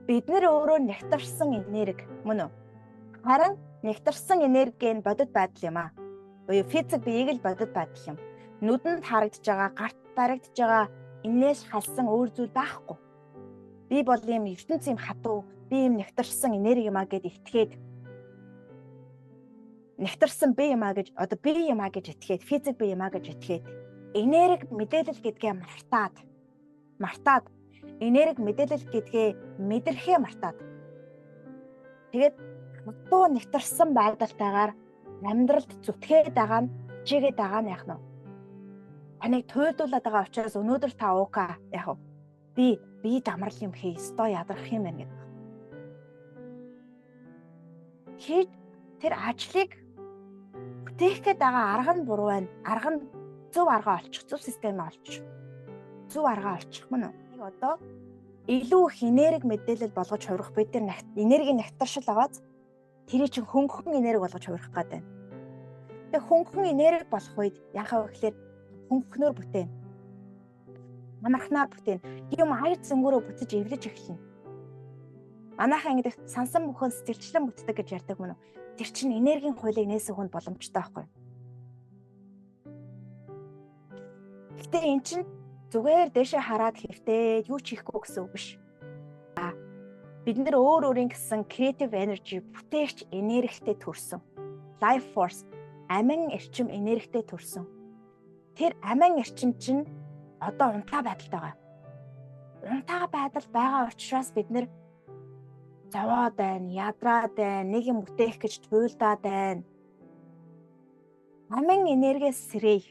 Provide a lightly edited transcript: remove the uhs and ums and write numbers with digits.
Бид нэр өөрөө нягтарсан энерги мөн үү? Харин нягтарсан энерги нь бодит байдал юм аа. Буюу физик биеийг л бодит байдал юм. Нүдэнд харагдаж байгаа, гарт баригдаж байгаа энээс халсан өөр зүйл байхгүй. Би бол ийм ертөнц юм хатуу, би ийм нягтарсан энерги юм а гэд итгээд нягтарсан би юм а гэж одоо би юм а гэж итгээд физик би юм а гэж итгээд энерги мэдээлэл гэдгээ мартаад энерги мэдээлэл гэдгээ мэдрэхээ мартаад тэгээд хатуу нягтарсан байдалтайгаар амьдралд зүтгээд байгаа нь чигээд байгаа нь яах нь таныг туйлдуулаад байгаа учраас өнөөдөр та уука яах вэ? Би дамрал юм хий, ёстой ядрах юм байна гэдэг. Хий тэр ажлыг бүтээх гээд байгаа арга нь буруу байна. Арга нь зөв арга олчих, зөв систем олчих. Зөв арга олчих мөн үү? Нэг одоо илүү их энерги мэдээлэл болгож хувирах бид нар энергийн нягтаршил аваад тэрийг чинь хөнгөн энерги болгож хувирах гээд байна. Тэгээ хөнгөн энерги болох үед яхаа вэ гэхээр хөнгөнөөр бүтээн. Амархнаар бүтээн. Юм аяр зөнгөөрөө бүтэж эвлэж эхэлнэ. Манайхан ингэдэг сансан бүхэн сэтгэлчлэн бүтдэг гэж ярьдаг мөн үү? Тэр чинь энергийн хуулийг нээсэн хүнд боломжтой байхгүй. Гэтэ эн чинь зүгээр дээшээ хараад хэвтээд юу ч хийхгүй гэсэн үг биш. Бид нэр өөр өөрийн гэсэн creative energy бүтээгч энергитэй төрсөн. Life force амин эрчим энергитэй төрсөн. Тэр амин эрчим чинь одоо унтаа байдалтай байгаа. Унтаа байдал байгаа учраас бид нэр зовоод байна, ядраад байна, нэг юм бүтээх гэж туйлдаад байна. Амин энергиэс сэрээ.